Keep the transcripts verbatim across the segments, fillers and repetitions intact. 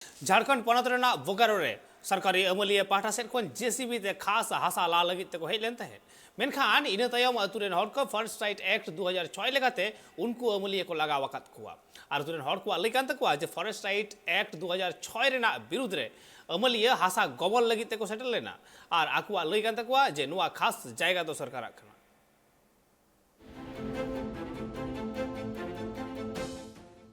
ᱡᱷᱟᱲᱠᱷᱚᱸᱰ ᱯᱚᱱᱚᱛ ᱨᱮᱱᱟᱜ ᱵᱳᱠᱟᱨᱳ ᱨᱮ ᱥᱚᱨᱠᱟᱨᱤ ᱟᱹᱢᱟᱹᱞᱤᱭᱟᱹ ᱯᱟᱦᱴᱟ ᱥᱮᱫ ᱠᱷᱚᱱ ᱡᱮᱥᱤᱵᱤ ᱛᱮ ᱠᱷᱟᱥ ᱦᱟᱥᱟ ᱞᱟ ᱞᱟᱹᱜᱤᱫ ᱛᱮᱠᱚ ᱦᱮᱡ ᱞᱮᱱ ᱛᱟᱦᱮᱸᱫ᱾ ᱢᱮᱱᱠᱷᱟᱱ ᱤᱱᱟᱹ ᱛᱟᱭᱚᱢ ᱟᱹᱛᱩ ᱨᱮᱱ ᱦᱚᱲ ᱠᱚ ᱯᱷᱚᱨᱮᱥᱴ ᱨᱟᱭᱤᱴ ᱮᱠᱴ ᱫᱩ ᱦᱟᱡᱟᱨ ᱪᱷᱚᱭ ᱞᱮᱠᱟᱛᱮ ᱩᱱᱠᱩ ᱟᱹᱢᱟᱹᱞᱤᱭᱟᱹ ᱠᱚ ᱞᱟᱜᱟᱣ ᱟᱠᱟᱫ ᱠᱚᱣᱟ᱾ ᱟᱨ ᱟᱹᱛᱩ ᱨᱮᱱ ᱦᱚᱲ ᱠᱚᱣᱟᱜ ᱞᱟᱹᱭ ᱠᱟᱱ ᱛᱟᱠᱚᱣᱟ ᱡᱮ ᱯᱷᱚᱨᱮᱥᱴ ᱨᱟᱭᱤᱴ ᱮᱠᱴ ᱫᱩ ᱦᱟᱡᱟᱨ ᱪᱷᱚᱭ ᱨᱮᱱᱟᱜ ᱵᱤᱨᱩᱫᱽ ᱨᱮ ᱟᱹᱢᱟᱹᱞᱤᱭᱟᱹ ᱦᱟᱥᱟ ᱜᱚᱵᱚᱞ ᱞᱟᱹᱜᱤᱫ ᱛᱮᱠᱚ ᱥᱮᱴᱮᱨ ᱞᱮᱱᱟ᱾ ᱟᱨ ᱟᱠᱚᱣᱟᱜ ᱞᱟᱹᱭ ᱠᱟᱱ ᱛᱟᱠᱚᱣᱟ ᱡᱮ ᱱᱚᱣᱟ ᱠᱷᱟᱥ ᱡᱟᱭᱜᱟ ᱫᱚ ᱥᱚᱨᱠᱟᱨᱟᱜ ᱠᱟᱱᱟ᱾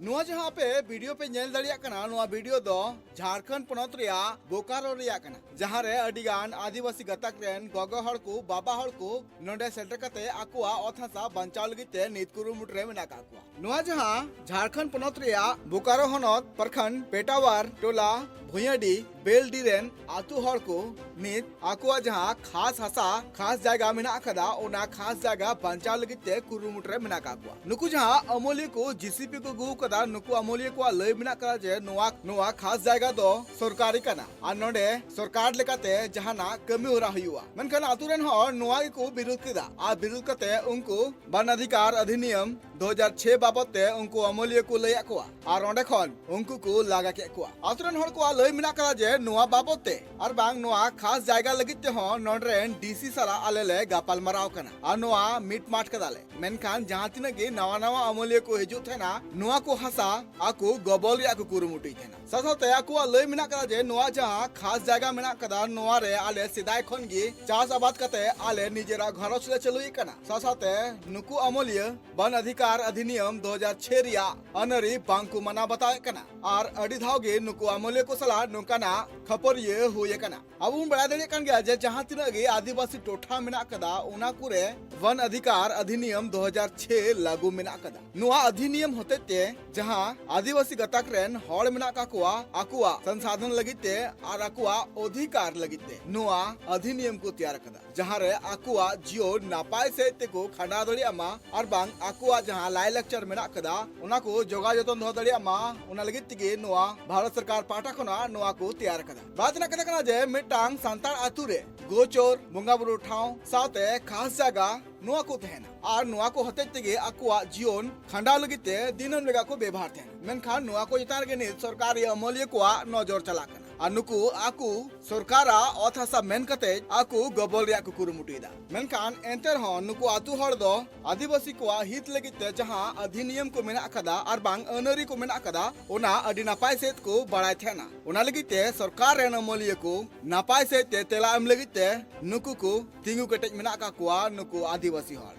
ᱱᱚᱣᱟ ᱡᱟᱦᱟᱸ ᱟᱯᱮ ᱵᱷᱤᱰᱤᱭᱳ ᱯᱮ ᱧᱮᱞ ᱫᱟᱲᱮᱭᱟᱜ ᱠᱟᱱᱟ, ᱱᱚᱣᱟ ᱵᱷᱤᱰᱤᱭᱳ ᱫᱚ ᱡᱷᱟᱲᱠᱷᱚᱸᱰ ᱯᱚᱱᱚᱛ ᱨᱮᱭᱟᱜ ᱵᱳᱠᱟᱨᱳ ᱨᱮᱭᱟᱜ ᱠᱟᱱᱟ, ᱡᱟᱦᱟᱸ ᱨᱮ ᱟᱹᱰᱤ ᱜᱟᱱ ᱟᱹᱫᱤᱵᱟᱹᱥᱤ ᱜᱟᱛᱟᱠ ᱨᱮᱱ ᱜᱚᱜᱚ ᱦᱚᱲ ᱠᱚ, ᱵᱟᱵᱟ ᱦᱚᱲ ᱠᱚ ᱱᱚᱰᱮ ᱥᱮᱴᱮᱨ ᱠᱟᱛᱮ ᱟᱠᱚᱣᱟᱜ ᱚᱛ ᱦᱟᱥᱟ ᱵᱟᱧᱪᱟᱣ ᱞᱟᱹᱜᱤᱫ ᱛᱮ ᱱᱤᱛ ᱠᱩᱨᱩᱢᱩᱴᱩ ᱨᱮ ᱢᱮᱱᱟᱜ ᱟᱠᱟᱫ ᱠᱚᱣᱟ᱾ ᱱᱚᱣᱟ ᱡᱟᱦᱟᱸ ᱡᱷᱟᱲᱠᱷᱚᱸᱰ ᱯᱚᱱᱚᱛ ᱨᱮᱭᱟᱜ ᱵᱳᱠᱟᱨᱳ ᱦᱚᱱᱚᱛ ᱯᱨᱚᱠᱷᱚᱸᱰ ᱯᱮᱴᱟᱣᱟᱨ ᱴᱚᱞᱟ ᱵᱷᱩᱭᱟᱹᱰᱤ ᱵᱮᱞᱰᱤ ᱨᱮᱱ ᱟᱛᱳ ᱦᱚᱲ ᱠᱚ ᱱᱤᱛ ᱟᱠᱚᱣᱟᱜ ᱡᱟᱦᱟᱸ ᱠᱷᱟᱥ ᱦᱟᱥᱟ, ᱠᱷᱟᱥ ᱡᱟᱭᱜᱟ ᱢᱮᱱᱟᱜ ᱟᱠᱟᱫᱟ, ᱚᱱᱟ ᱠᱷᱟᱥ ᱡᱟᱭᱜᱟ ᱵᱟᱧᱪᱟᱣ ᱞᱟᱹᱜᱤᱫ ᱛᱮ ᱠᱩᱨᱩᱢᱩᱴᱩ ᱨᱮ ᱢᱮᱱᱟᱜ ᱟᱠᱟᱫ ᱠᱚᱣᱟ᱾ ᱱᱩᱠᱩ ᱡᱟᱦᱟᱸ ᱟᱹᱢᱟᱹᱞᱤᱭᱟᱹ ᱠᱚ ᱡᱤᱥᱤᱯᱤ ᱠᱚ ᱟᱹᱜᱩ ᱟᱠᱟᱫᱟ, ᱱᱩᱠᱩ ᱟᱹᱢᱟᱹᱞᱤᱭᱟᱹ ᱠᱚᱣᱟᱜ ᱞᱟᱹᱭ ᱢᱮᱱᱟᱜ ᱟᱠᱟᱫᱟ ᱡᱮ ᱱᱚᱣᱟ, ᱱᱚᱣᱟ ᱠᱷᱟᱥ ᱡᱟᱭᱜᱟ ᱫᱚ ᱥᱚᱨᱠᱟᱨᱤ ᱠᱟᱱᱟ ᱟᱨ ᱱᱚᱰᱮ ᱥᱚᱨᱠᱟᱨ ᱞᱮᱠᱟᱛᱮ ᱡᱟᱦᱟᱱᱟᱜ ᱠᱟᱹᱢᱤ ᱦᱚᱨᱟ ᱦᱩᱭᱩᱜᱼᱟ᱾ ᱢᱮᱱᱠᱷᱟᱱ ᱟᱛᱳ ᱨᱮᱱ ᱦᱚᱲ ᱱᱚᱣᱟ ᱜᱮᱠᱚ ᱵᱤᱨᱩᱫ ᱠᱮᱫᱟ ᱟᱨ ᱵᱤᱨᱩᱫ ᱠᱟᱛᱮ ᱩᱱᱠᱩ ᱵᱚᱱ ᱚᱫᱷᱤᱠᱟᱨ ᱚᱫᱷᱤᱱᱤᱭᱚᱢ ᱫᱩ ᱦᱟᱡᱟᱨ ᱪᱷᱚᱭ ᱵᱟᱵᱚᱫ ᱛᱮ ᱩᱱᱠᱩ ᱟᱹᱢᱟᱹᱞᱤᱭᱟᱹ ᱠᱚ ᱞᱟᱹᱭᱟᱫ ᱠᱚᱣᱟ ᱟᱨ ᱚᱸᱰᱮ ᱠᱷᱚᱱ ᱩᱱᱠᱩ ᱠᱚ ᱞᱟᱜᱟ ᱠᱮᱫ ᱠᱚᱣᱟ᱾ ᱟᱛᱳ ᱨᱮᱱ ᱦᱚᱲ ᱠᱚᱣᱟᱜ ᱞᱟᱹᱭ ᱢᱮᱱᱟᱜ ᱟᱠᱟᱫᱟ ᱡᱮ ᱱᱚᱣᱟ ᱵᱟᱵᱚᱫ ᱛᱮ ᱟᱨ ᱵᱟᱝ ᱱᱚᱣᱟ ᱠᱷᱟᱥ ᱡᱟᱭᱜᱟ ᱞᱟᱹᱜᱤᱫ ᱛᱮᱦᱚᱸ ᱱᱚᱰᱮ ᱨᱮᱱ ᱰᱤᱥᱤ ᱥᱟᱞᱟᱜ ᱟᱞᱮ ᱞᱮ ᱜᱟᱯᱟᱞ ᱢᱟᱨᱟᱣ ᱠᱟᱱᱟ ᱟᱨ ᱱᱚᱣᱟ ᱢᱤᱴᱢᱟᱴ ᱠᱟᱫᱟᱞᱮ᱾ ᱢᱮᱱᱠᱷᱟᱱ ᱡᱟᱦᱟᱸ ᱛᱤᱱᱟᱹᱜ ᱜᱮ ᱱᱟᱣᱟ ᱱᱟᱣᱟ ᱟᱹᱢᱟᱹᱞᱤᱭᱟᱹ ᱠᱚ ᱦᱤᱡᱩᱜ ᱛᱟᱦᱮᱱᱟ, ᱱᱚᱣᱟ ᱠᱚ ᱦᱟᱥᱟ ᱟᱠᱚ ᱜᱚᱵᱚᱞ ᱨᱮᱭᱟᱜ ᱠᱚ ᱠᱩᱨᱩᱢᱩᱴᱩᱭ ᱛᱟᱦᱮᱱᱟ᱾ ᱥᱟᱶ ᱥᱟᱶᱛᱮ ᱟᱠᱚᱣᱟᱜ ᱞᱟᱹᱭ ᱢᱮᱱᱟᱜ ᱟᱠᱟᱫᱟ ᱡᱮ ᱱᱚᱣᱟ ᱡᱟᱦᱟᱸ ᱠᱷᱟᱥ ᱡᱟᱭᱜᱟ ᱢᱮᱱᱟᱜ ᱟᱠᱟᱫᱟ, ᱱᱚᱣᱟ ᱨᱮ ᱟᱞᱮ ᱥᱮᱫᱟᱭ ᱠᱷᱚᱱ ᱜᱮ ᱪᱟᱥ ᱟᱵᱟᱫ ᱠᱟᱛᱮ ᱟᱞᱮ ᱱᱤᱡᱮᱨᱟᱜ ᱜᱷᱟᱨᱚᱸᱡᱽ ᱞᱮ ᱪᱟᱹᱞᱩᱭᱮᱫ ᱠᱟᱱᱟ᱾ ᱥᱟᱶ ᱥᱟᱶᱛᱮ ᱱᱩᱠᱩ ᱟᱹᱢᱟᱹᱞᱤᱭᱟᱹ ᱵᱚᱱ ᱚᱫᱷᱤᱠᱟᱨ ᱚᱫᱷᱤᱱᱤᱭᱚᱢ ᱫᱩ ᱦᱟᱡᱟᱨ ᱪᱷᱚᱭ ᱨᱮᱭᱟᱜ ᱟᱹᱱᱟᱹᱨᱤ ᱵᱟᱝ ᱠᱚ ᱢᱟᱱᱟᱣ ᱵᱟᱛᱟᱣᱮᱫ ᱠᱟᱱᱟ ᱟᱨ ᱟᱹᱰᱤ ᱫᱷᱟᱣ ᱜᱮ ᱱᱩᱠᱩ ᱟᱹᱢᱟᱹᱞᱤᱭᱟᱹ ᱠᱚ ᱥᱟᱞᱟᱜ ᱱᱚᱝᱠᱟᱱᱟᱜ ᱠᱷᱟᱹᱯᱟᱹᱨᱤᱭᱟᱹ ᱦᱩᱭ ᱟᱠᱟᱱᱟ᱾ ᱟᱵᱚ ᱵᱚᱱ ᱵᱟᱲᱟᱭ ᱫᱟᱲᱮᱭᱟᱜ ᱠᱟᱱ ᱜᱮᱭᱟ ᱡᱮ ᱡᱟᱦᱟᱸ ᱛᱤᱱᱟᱹᱜ ᱜᱮ ᱟᱹᱫᱤᱵᱟᱹᱥᱤ ᱴᱚᱴᱷᱟ ᱢᱮᱱᱟᱜ ᱟᱠᱟᱫᱟ, ᱚᱱᱟ ᱠᱚᱨᱮ ᱵᱚᱱ ᱚᱫᱷᱤᱠᱟᱨ ᱚᱫᱷᱤᱱᱤᱭᱚᱢ ᱫᱩ ᱦᱟᱡᱟᱨ ᱪᱷᱚᱭ ᱞᱟᱹᱜᱩ ᱢᱮᱱᱟᱜ ᱟᱠᱟᱫᱟ᱾ ᱱᱚᱣᱟ ᱚᱫᱷᱤᱱᱤᱭᱚᱢ ᱦᱚᱛᱮᱡ ᱛᱮ ᱡᱟᱦᱟᱸ ᱟᱹᱫᱤᱵᱟᱹᱥᱤ ᱜᱟᱛᱟᱠ ᱨᱮᱱ ᱦᱚᱲ ᱢᱮᱱᱟᱜ ᱟᱠᱟᱫ ᱠᱚᱣᱟ, ᱟᱠᱚᱣᱟᱜ ᱥᱚᱝᱥᱟᱫᱷᱚᱱ ᱞᱟᱹᱜᱤᱫ ᱛᱮ ᱟᱨ ᱟᱠᱚᱣᱟᱜ ᱚᱫᱷᱤᱠᱟᱨ ᱞᱟᱹᱜᱤᱫ ᱛᱮ ᱱᱚᱣᱟ ᱚᱫᱷᱤᱱᱤᱭᱚᱢ ᱠᱚ ᱛᱮᱭᱟᱨ ᱟᱠᱟᱫᱟ, ᱡᱟᱦᱟᱸ ᱨᱮ ᱟᱠᱚᱣᱟᱜ ᱡᱤᱭᱚᱱ ᱱᱟᱯᱟᱭ ᱥᱮᱫ ᱛᱮᱠᱚ ᱠᱷᱟᱸᱰᱟᱣ ᱫᱟᱲᱮᱭᱟᱜ ᱢᱟ ᱟᱨ ᱵᱟᱝ ᱟᱠᱚᱣᱟᱜ ᱞᱟᱭ ᱞᱟᱠᱪᱟᱨ ᱢᱮᱱᱟᱜ ᱠᱟᱫᱟ, ᱚᱱᱟ ᱠᱚ ᱡᱚᱜᱟᱣ ᱡᱚᱛᱚᱱ ᱫᱚᱦᱚ ᱫᱟᱲᱮᱭᱟᱜ ᱢᱟ, ᱚᱱᱟ ᱞᱟᱹᱜᱤᱫ ᱛᱮᱜᱮ ᱱᱚᱣᱟ ᱵᱷᱟᱨᱚᱛ ᱥᱚᱨᱠᱟᱨ ᱯᱟᱦᱴᱟ ᱠᱷᱚᱱᱟᱜ ᱱᱚᱣᱟ ᱠᱚ ᱛᱮᱭᱟᱨ ᱠᱟᱫᱟ᱾ ᱵᱟᱫ ᱨᱮᱱᱟᱜ ᱠᱟᱛᱷᱟ ᱠᱟᱱᱟ ᱡᱮ ᱢᱤᱫᱴᱟᱝ ᱥᱟᱱᱛᱟᱲ ᱟᱛᱩ ᱨᱮ ᱜᱳᱪᱚᱨ, ᱵᱚᱸᱜᱟ ᱵᱩᱨᱩ ᱴᱷᱟᱶ ᱥᱟᱶᱛᱮ ᱠᱷᱟᱥ ᱡᱟᱭᱜᱟ ᱱᱚᱣᱟ ᱠᱚ ᱛᱟᱦᱮᱱᱟ ᱟᱨ ᱱᱚᱣᱟ ᱠᱚ ᱦᱚᱛᱮᱡ ᱛᱮᱜᱮ ᱟᱠᱚᱣᱟᱜ ᱡᱤᱭᱚᱱ ᱠᱷᱟᱸᱰᱟᱣ ᱞᱟᱹᱜᱤᱫ ᱛᱮ ᱫᱤᱱᱟᱹᱢ ᱞᱮᱠᱟ ᱠᱚ ᱵᱮᱵᱚᱦᱟᱨ ᱛᱟᱦᱮᱱᱟ᱾ ᱢᱮᱱᱠᱷᱟᱱ ᱱᱚᱣᱟ ᱠᱚ ᱪᱮᱛᱟᱱ ᱨᱮᱜᱮ ᱱᱤᱛ ᱥᱚᱨᱠᱟᱨ ᱨᱮᱭᱟᱜ ᱟᱹᱢᱟᱹᱞᱤᱭᱟᱹ ᱠᱚᱣᱟᱜ ᱱᱚᱡᱚᱨ ᱪᱟᱞᱟᱜ ᱠᱟᱱᱟ ᱟᱨ ᱱᱩᱠᱩ ᱟᱠᱚ ᱥᱚᱨᱠᱟᱨᱟᱜ ᱚᱛ ᱦᱟᱥᱟ ᱢᱮᱱ ᱠᱟᱛᱮ ᱟᱠᱚ ᱜᱚᱵᱚᱞ ᱨᱮᱭᱟᱜ ᱠᱚ ᱠᱩᱨᱩᱢᱩᱴᱩᱭᱮᱫᱟ᱾ ᱢᱮᱱᱠᱷᱟᱱ ᱮᱱᱛᱮ ᱨᱮᱦᱚᱸ ᱱᱩᱠᱩ ᱟᱛᱩ ᱦᱚᱲ ᱫᱚ ᱟᱹᱫᱤᱵᱟᱹᱥᱤ ᱠᱚᱣᱟᱜ ᱦᱤᱛ ᱞᱟᱹᱜᱤᱫ ᱛᱮ ᱡᱟᱦᱟᱸ ᱚᱫᱷᱤᱱᱤᱭᱚᱢ ᱠᱚ ᱢᱮᱱᱟᱜ ᱟᱠᱟᱫᱟ ᱟᱨ ᱵᱟᱝ ᱟᱹᱱᱟᱹᱨᱤ ᱠᱚ ᱢᱮᱱᱟᱜ ᱟᱠᱟᱫᱟ, ᱚᱱᱟ ᱟᱹᱰᱤ ᱱᱟᱯᱟᱭ ᱥᱮᱫ ᱠᱚ ᱵᱟᱲᱟᱭ ᱛᱟᱦᱮᱱᱟ᱾ ᱚᱱᱟ ᱞᱟᱹᱜᱤᱫ ᱛᱮ ᱥᱚᱨᱠᱟᱨ ᱨᱮᱱ ᱟᱹᱢᱟᱹᱞᱤᱭᱟᱹ ᱠᱚ ᱱᱟᱯᱟᱭ ᱥᱮᱫ ᱛᱮ ᱛᱮᱞᱟ ᱮᱢ ᱞᱟᱹᱜᱤᱫ ᱛᱮ ᱱᱩᱠᱩ ᱠᱚ ᱛᱤᱸᱜᱩ ᱠᱮᱴᱮᱡ ᱢᱮᱱᱟᱜ ᱟᱠᱟᱫ ᱠᱚᱣᱟ ᱱᱩᱠᱩ ᱟᱹᱫᱤᱵᱟᱹᱥᱤ ᱦᱚᱲ᱾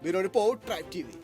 Bureau Report, Tribe T V.